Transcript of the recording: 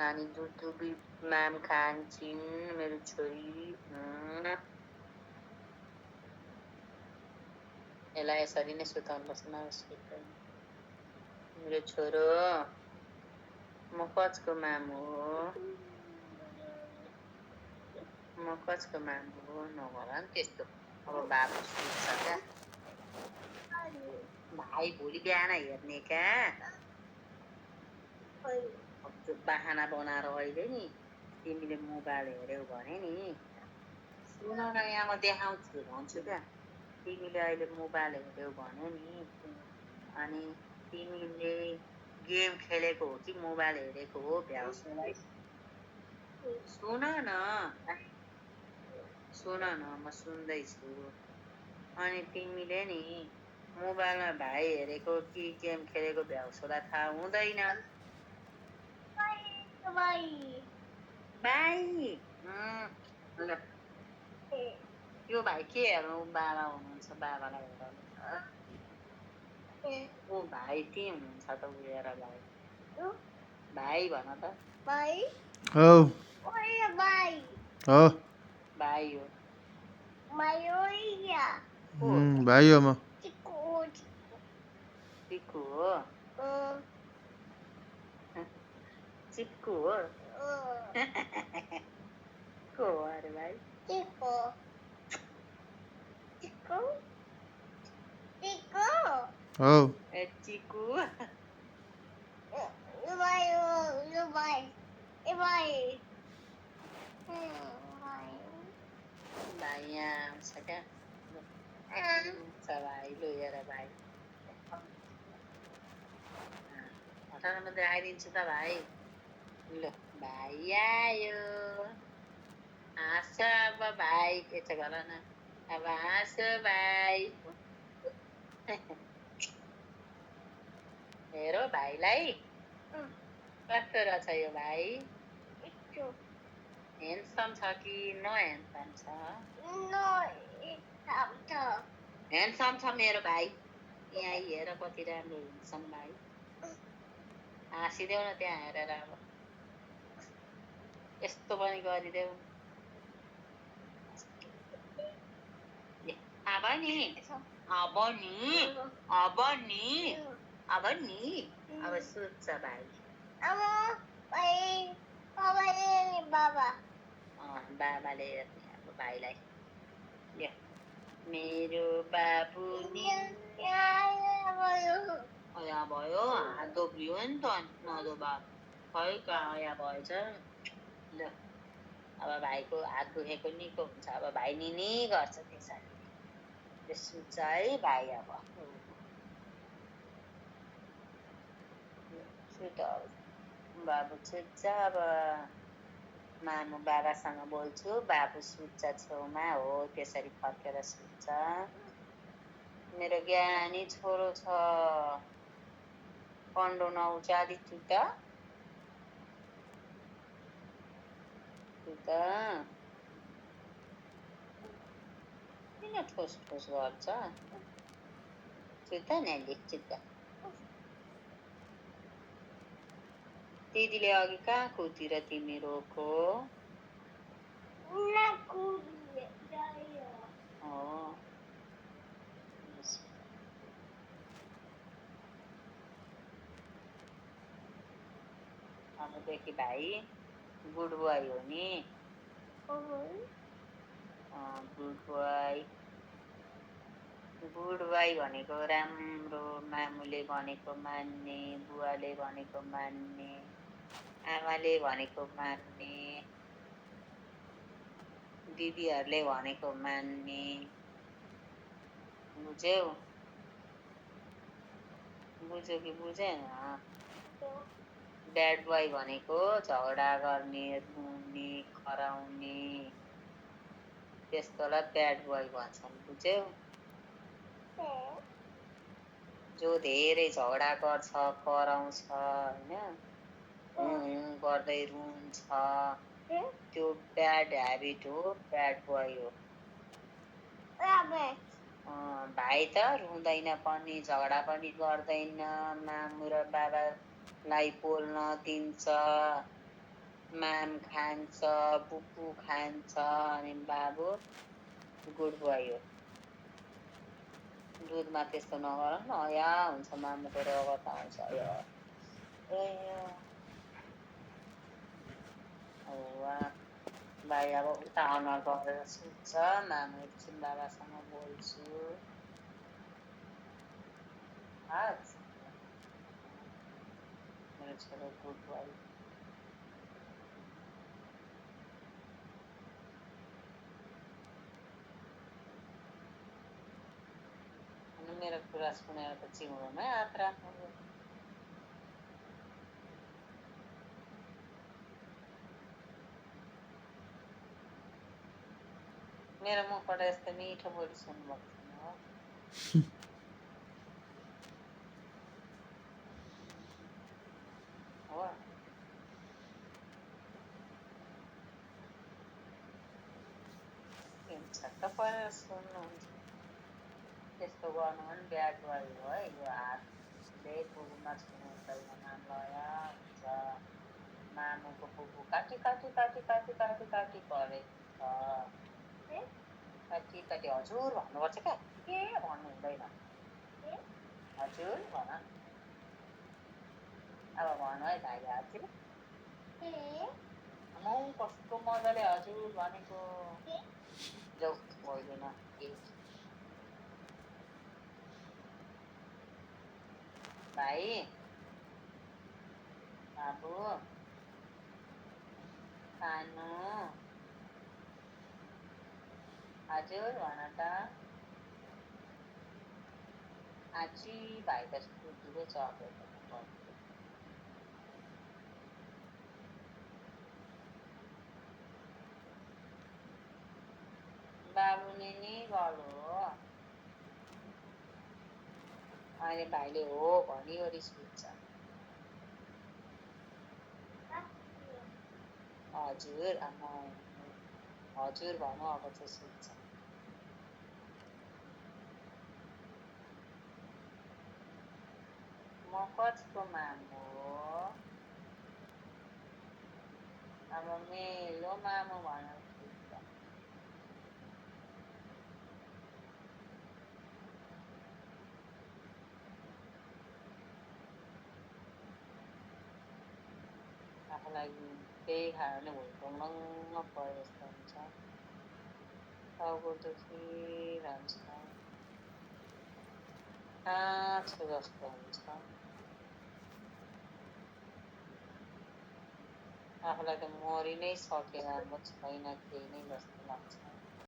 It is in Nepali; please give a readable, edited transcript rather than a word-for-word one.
अनि दुधु माम खान्छन् मेरो छोरी। यसलाई यसरी नै सुताउनुपर्छ नसुत्दैन। मेरो छोरो म कचको मामु हो, म कचको मामु हो, नगरा नि त्यस्तो। अब बाबु सुत्छ क्या। भाइ भोलि बिहान हेर्ने क्या। त्यो बाहाना बनाएर अहिले नि तिमीले मोबाइल हेऱ्यौ भने नि, सुन न यहाँ म देखाउँछु भन्छु क्या। तिमीले अहिले मोबाइल हेऱ्यौ भने नि, अनि तिमीले गेम खेलेको हो कि मोबाइल हेरेको हो भ्याउसलाई। सुन न, सुन न, म सुन्दैछु। अनि तिमीले नि मोबाइलमा भाइ हेरेको कि गेम खेलेको भ्याउसलाई थाहा हुँदैन। भाइ यो भाइ के हेर्नु बाबा हुनुहुन्छ, बाबालाई हेराउनु छ। ओ भाइ के हुनुहुन्छ त उ हेर भाइ। भाइ भन त। भाइ हो भाइ हो भाइ हो। भाइ हो या भाइ हो म। चिक्कु हो। चिक्कु हो। को हो अरे भाइ? चिक्कु। चिक्कु चिक्कु हो ए चिक्कु। यो भाइ हो, यो भाइ, ए भाइ। भाइ यहाँ आउँछ क्या। आउँछ भाइ, लु हेर भाइ। हटाएर म देखाइदिन्छु त भाइ। ल भाइ आयो। हाँस अब भाइ, यसो गर न। अब हाँस भाइ। हेर भाइलाई कस्तो रहेछ यो भाइ। ह्यान्डसम छ कि न ह्यान्डसम छ? ह्यान्डसम छ मेरो भाइ। यहाँ हेर कति राम्रो ह्यान्डसम भाइ। हाँसिदेऊ न त्यहाँ हेरेर। अब यस्तो पनि गरिदेऊ। अब नि अब नि अब नि अब नि अब सुत्छ भाइ। बाबा बाबाले हेर्ने अब भाइलाई। मेरो बाबु नि यहाँ भयो। हात दोब्रियो नि त नदोबा। खै कहाँ यहाँ भएछ। ल अब भाइको हात दुखेको निको हुन्छ। अब भाइ निनी गर्छ त्यसरी। सुत्छ है भाइ। अब सुत बाबु सुत्छ। अब मामु बाबासँग बोल्छु। बाबु सुत्छ छेउमा हो त्यसरी फर्केर सुत्छ। मेरो ज्ञानी छोरो छ। कन्डो नउचाली सुत। सुत। किन ठोस ठोस गर्छ? सुत नानी सुत। दिदीले अघि कहाँ कुतिर तिमी रोको? अबदेखि भाइ गुड बोय हो नि। Good boy. गुड बोय भनेको राम्रो। मामुले भनेको मान्ने, बुवाले भनेको मान्ने, आमाले भनेको मान्ने, दिदीहरूले भनेको मान्ने। बुझ्यौ? बुझ्यो कि बुझेन? ब्याड बोय भनेको झगडा गर्ने, रुने, कराउने, त्यस्तोलाई ब्याड बोय भन्छन्। बुझ्यौ? जो धेरै झगडा गर्छ, कराउँछ, होइन, गर्दै रुन्छ, त्यो ब्याड ह्याबिट हो, ब्याड बोय हो। भाइ त रुँदैन पनि, झगडा पनि गर्दैन, मामु र बाबालाई बोल्न दिन्छ, माम खान्छ, बुपु खान्छ, अनि बाबु गुड बोय हो। दुधमा त्यस्तो नगर न, या हुन्छ मामुको रगत आउँछ यो। ए भाइ अब उता अनुहार गरेर सुत्छ, मामु एकछिन बाबासँग बोल्छु। मेरो छोरो गुड बोय। अनि मेरो कुरा सुनेर त चिउरोमै हात राख्नु। मेरो मुखबाट यस्तो मिठो बोली सुन्नुभएको छैन हो। हो छक्क परेर सुन्नुहुन्छ। त्यस्तो गर्नु पनि ब्याड बोय हो है। यो हातले बुबुमा छुनु हुँदैन, मामलया हुन्छ। मामुको बुबु काटी काटी काटी काटी काटी काटी परेको छ। काटी काटी हजुर भन्नुपर्छ क्या, के भन्नु हुँदैन। हजुर भन, अब भन है भाइले हजुर। म कस्तो मजाले हजुर भनेको। जाऊ बोल्दिन भाइ। बाबु खानु हजुर भन त। आजी भाइ त दुधै चपेको बाबुले नि गर्नु हो। अहिले भाइले हो भनिवरी सुत्छ। हजुर आमा हजुर भनौँ अब चाहिँ सुत्छ। म कतिको मामु हो? अब मेरो मामु भनेर सुत्छ। आफूलाई त्यही खायो भने भुलुङ्ग परे जस्तो हुन्छ। टाउको दुखिरहन्छ, काँचो जस्तो हुन्छ। आफूलाई त मरि नै सके राम्रो छैन केही नै जस्तो लाग्छ।